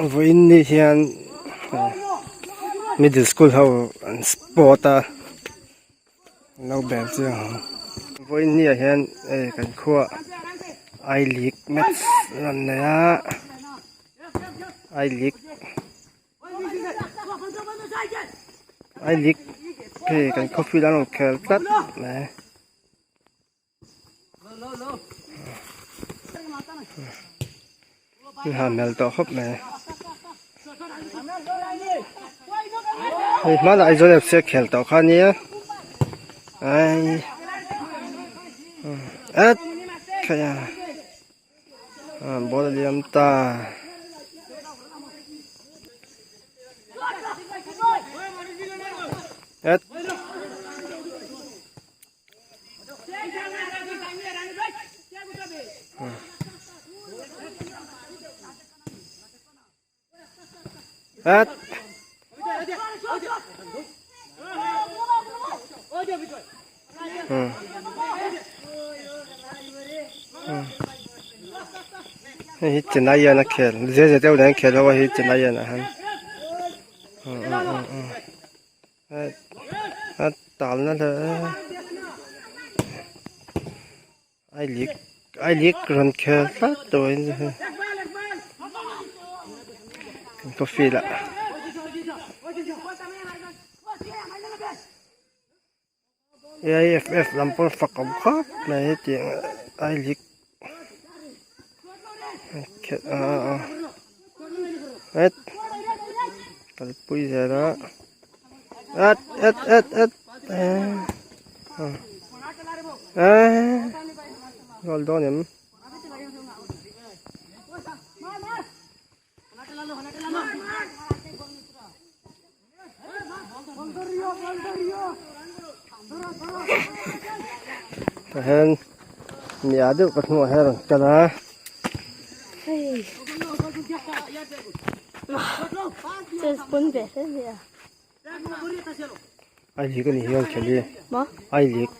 Vawiin ni hian middle school ho an sport a an lo bel chiang ang vawiin ni ah hian hei kan khua I league match an rawn nei a I league I league hei kan khaw field an rawn khel tlat mai. Ha mel tawh khawp mai hei hmanah Aizawl FC a khel tawh kha ania ai et khaih a ball a liam ta. Et. Et. Hei hi Chennai hian a khel zia zia deuh nen a khel ho a hi Chennai hian ah hian a talna le ai lik ai lik rawn khel tlat tawh in coffee lah AIFF lam pawh fak awm khawp mai hetiang ai lik khelh a a het kalpui zel a et et et et eh goal dawn em. Tah hian mi ah deuh ka hnuah hian a rawn kal a. Ai lik a nih hi a rawn khelh hi ai lik.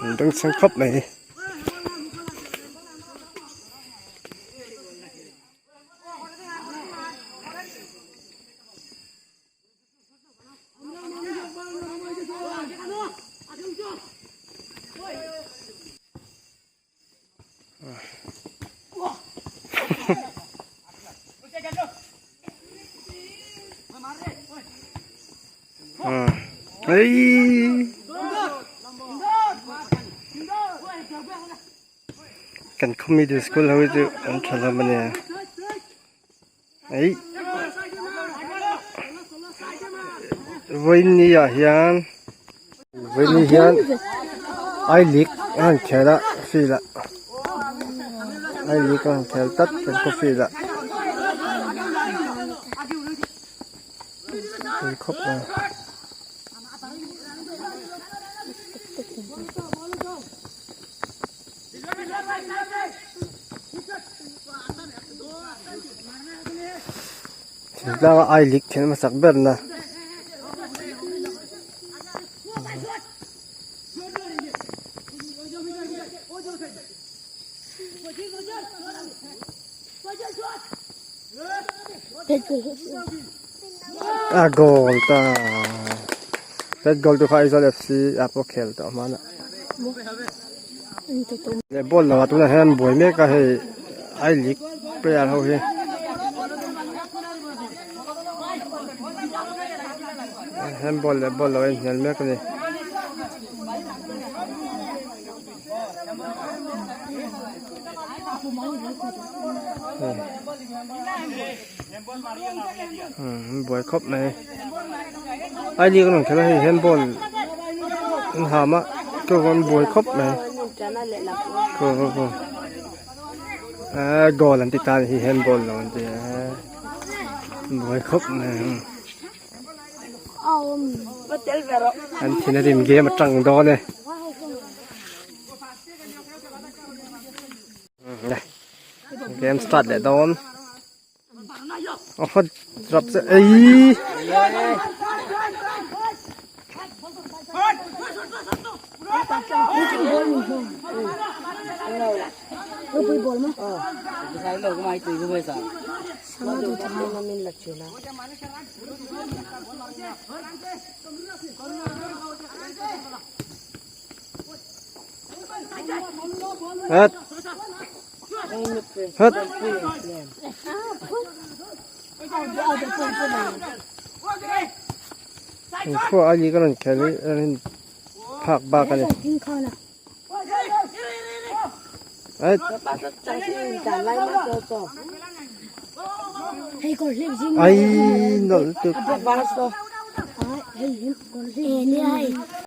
An bengchheng khawp mai ni. Kan khaw middle school ho hi chu an tha hlawm a nia eih vawiin ah hian vawiin hian I league a han khel a field ah I league a han khel tlat kan khaw field ah pui khawp mai. Thingtlanga ai lik thil hmasak ber na. A goal ta. That goal tu kha Aizawl FC ah pawh khel tawh hman a. Leh ball lo ah tunah hian an buai mek a hei I league player ho hi. Handball leh ball lo a inhnial mek a ni. An buai khawp mai I league an rawn khelh a hei handball an ham a chu an buai khawp mai ah goal an ti ta a ni hi handball lo an ti a buai khawp mai. An thin a rim game atang dawn e. Game start leh dawn. Drop se ei. Het. Het. Khua a li ka rawn khel hi a rawn phak bak a ni. Ai nawlh tuk.